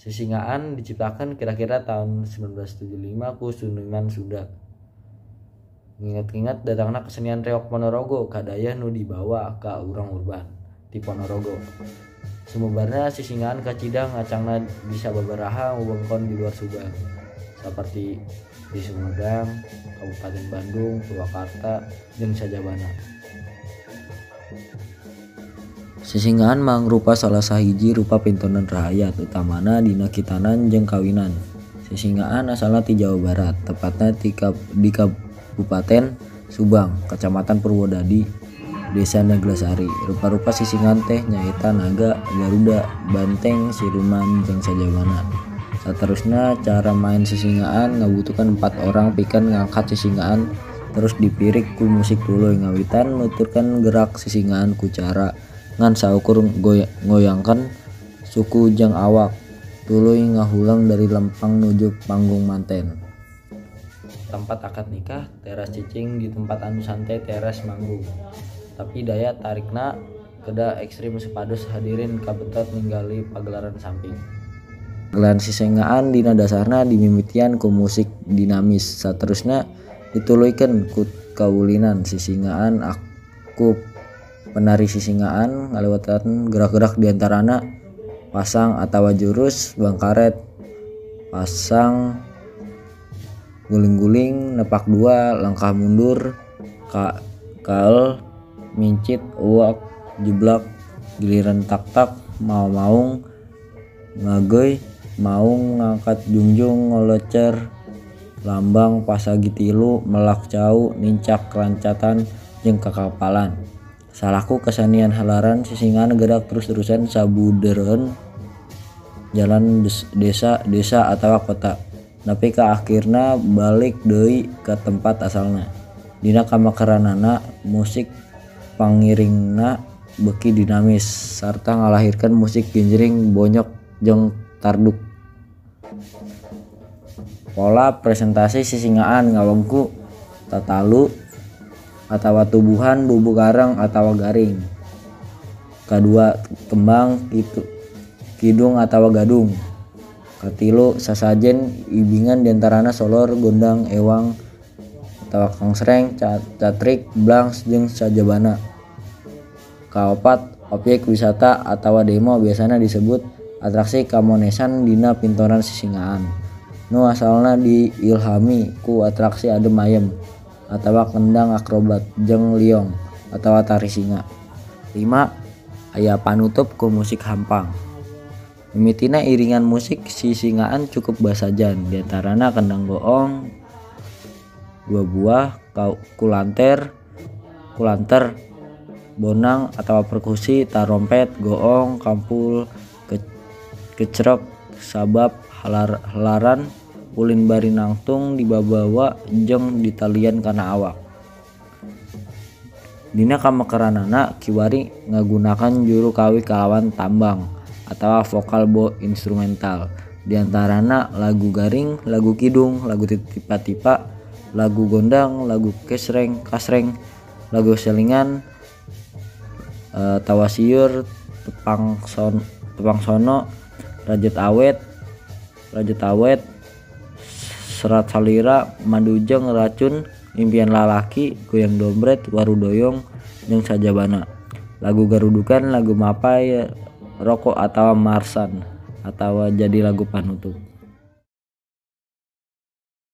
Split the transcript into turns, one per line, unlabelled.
Sisingaan diciptakeun kira-kira taun 1975 ku seniman Sunda. Nginget-nginget datangna kesenian Reog Ponorogo ka dayeuh nu dibawa ka urang urban ti Ponorogo. Sumebarna sisingaan kacida ngacangna di sababaraha wewengkon di luar Subang, saperti di Sumedang, Kabupaten Bandung, Purwakarta, jeung sajabana. Sisingaan mangrupa salah sahiji rupa pintonan rahayat, utamana dina kitanan jeung kawinan. Sisingaan asalna ti Jawa Barat, tepatna di Kabupaten Subang, Kacamatan Purwodadi, Desa Neglasari. Rupa-rupa sisingaan teh nyaeta naga, garuda, banteng, siluman, jeung sajabana. Saterusna cara maen sisingaan ngabutuhkeun 4 orang pikeun ngangkat sisingaan terus dipirik ku musik tuluy ngawitan nuturkeun gerak sisingaan ku cara ngan saukur ngoyangkeun suku jeung awak tuluy ngahuleng dari lempang nuju panggung manten. Tempat akad nikah teras cicing di tempat anu santai teras manggung. Tapi daya tarikna kedah ekstrim supados hadirin kabetot ninggali pagelaran samping. Pagelaran sisingaan dina dasarna dimimitian ku musik dinamis saterusna dituluykeun ku kaulinan sisingaan ku penari sisingaan ngaliwatan gerak-gerak diantarana pasang atawa jurus bangkaret, pasang guling-guling, nepak dua, langkah mundur, kael, mincit, uak, jeblak, giliran tak-tak, mau-maung, ngageuy, maung ngangkat jungjung, ngolocer, lambang pasagi tilu, melak cau, nincak lancatan, jeung kakapalan. Salaku kesenian halaran sisingaan gerak terus-terusan sabudereun jalan desa atawa kota nepi ka akhirna balik deui ka tempat asalna. Dina kamakeranana musik pangiringna beuki dinamis sarta ngalahirkeun musik ginjring, bonyok jeung tarduk. Pola presentasi sisingaan ngawengku tatalu atawa tubuhan bubuk areng atawa garing. Kadua kembang kidung atawa gadung. Katilu sasajen ibingan diantarana solor, gondang, ewang atawa kangsreng, catrik, blangs jeung sajabana. Kaopat objek wisata atawa demo biasana disebut atraksi kamonesan dina pintonan sisingaan. Nu asalna diilhami ku atraksi adem ayem atawa kendang akrobat jeung liong atawa tari singa. 5. Aya panutup ku musik hampang. Mimitina iringan musik sisingaan cukup basajan diantarana kendang goong 2 buah, kulanter, bonang atawa perkusi, tarompet, goong, kampul, kecrek, sabab, helaran, ulin bari nangtung dibabawa jeung ditalian kana awak. Dina kamekeranana kiwari ngagunakan juru kawi kalawan tambang atawa vokal bo instrumental diantarana lagu garing, lagu kidung, lagu tipa-tipa, lagu gondang, lagu kasreng, lagu selingan, tawasiur, tepang sono, rajut awet, serat salira, madujeng, racun, impian lalaki, goyang dombret, warudoyong, jeung sajabana. Lagu garudukan, lagu mapai, rokok atawa marsan atawa jadi lagu panutup.